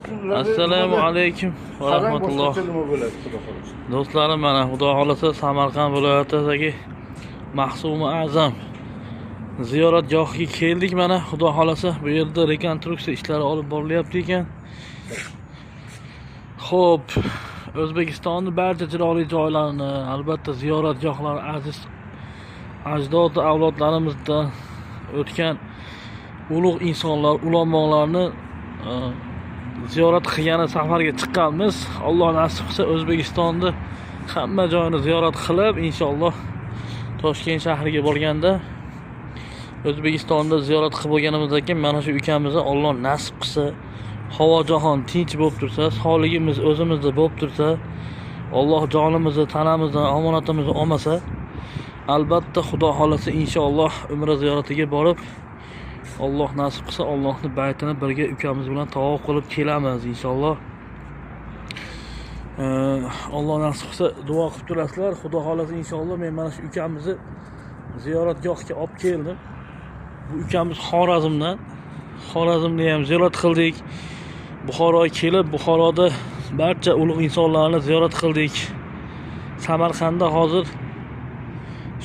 Assalomu alaykum va rahmatulloh. Nima bo'ladi, xudo xohlasa. Do'stlarim, mana xudo xohlasa Samarqand viloyatidagi Mahsumi A'zam ziyoratgohiga keldik. Mana xudo xohlasa bu yerda rekonstruksiya ishlari olib borilyapti ekan. Xo'p, O'zbekistonning barcha chiroyli joylarini, albatta ziyoratgohlar aziz ajdod avlodlarimizdan o'tgan ulug' insonlar, ulamolarni ziyorat qilgani safarga chiqqanmiz. Alloh nasib qilsa O'zbekistonni hamma joyini ziyorat qilib, inshaalloh Toshkent shahriga borganda O'zbekistonda ziyorat qilib bo'lganimizdan keyin mana shu ukamizni Alloh nasib qilsa, havo jahon tinch bo'lib tursa, sog'ligimiz o'zimizda bo'lib tursa, Alloh jonimizni, tanamizni, omonatimizni olmasa, albatta xudo xohlasa inshaalloh umra ziyoratiga borib, Alloh nasib qilsa Allohning baytini birga ukamiz bilan tavof qilib kelamiz inshaalloh. Alloh nasib qilsa duo qilib turasizlar. Xudo xohlasa inshaalloh men mana shu ukamizni ziyoratgohga olib keldim. Bu ukamiz Xorazmdan. Xorazmni ham ziyorat qildik. Buxoroga kelib, Buxoroda barcha ulug' insonlarni ziyorat qildik. Samarqandda hozir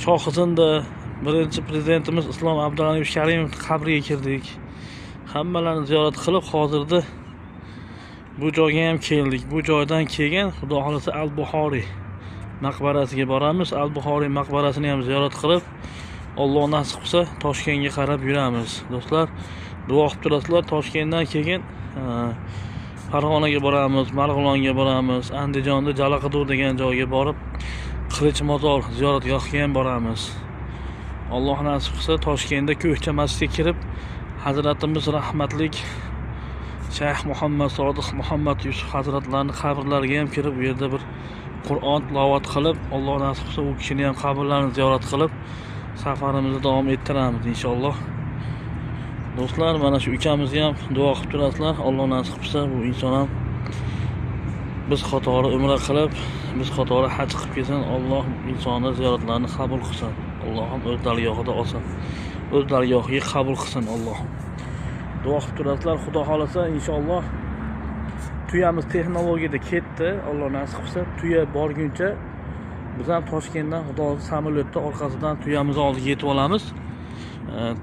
Shohizinda birinchi prezidentimiz Islom Abdug'aniyevich Karimov qabriga kirdik. Hammalarini ziyorat qilib, hozirda bu joyga ham keldik. Bu joydan keyin xudo xohlasa Al-Buxoriy maqbarasiga boramiz. Al-Buxoriy maqbarasini ham ziyorat qilib, Alloh nasib qilsa Toshkentga qarab yuramiz. Do'stlar, duo qilib turasizlar. Toshkentdan keyin Farg'onaga boramiz, Marg'ilonga boramiz, Andijonda Jalaqiduv degan joyga borib, Qilich mozor ziyoratgohiga ham boramiz. Alloh nasib qilsa Toshkentda Ko'kcha masjidga kirib, hazratimiz rahmatlik Shayx Muhammad Sodiq Muhammad Yusuf hazratlarining qabrlariga ham kirib, u yerda bir Qur'on tilovat qilib, Alloh nasib qilsa u kishini ham qabrlarini ziyorat qilib, safarimizni davom ettiramiz inshaalloh. Do'stlar, mana shu ukamizga ham duo qilib turasizlar. Alloh nasib qilsa bu inson ham biz qatori umra qilib, biz qatori haj qilib kelsin. Alloh insonni ziyoratlarini qabul qilsin. Allohim o'z dargohida olsin. O'z dargohiga qabul qilsin Allohim. Duo qilib turasizlar. Xudo xohlasa inshaalloh tuyamiz texnologiyada ketdi. Alloh nasib qilsa tuya borguncha biz ham Toshkentdan xudo xohlasa samolyotda orqasidan tuyamiz oldiga yetib olamiz.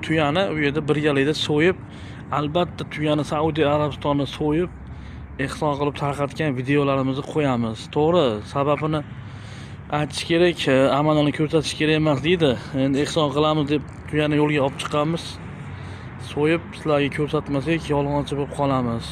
Tuyani u yerda birgalikda so'yib, albatta tuyani Saudiya Arabistonida so'yib, ehson qilib tarqatgan videolarimizni qo'yamiz. To'g'ri, sababini aytish kerak, amalini ko'rsatish kerak emas deydi. Endi ehson qilamiz deb tuyani yo'lga olib chiqqanmiz. So'yib sizlarga ko'rsatmasak yolg'onchi bo'lib qolamiz.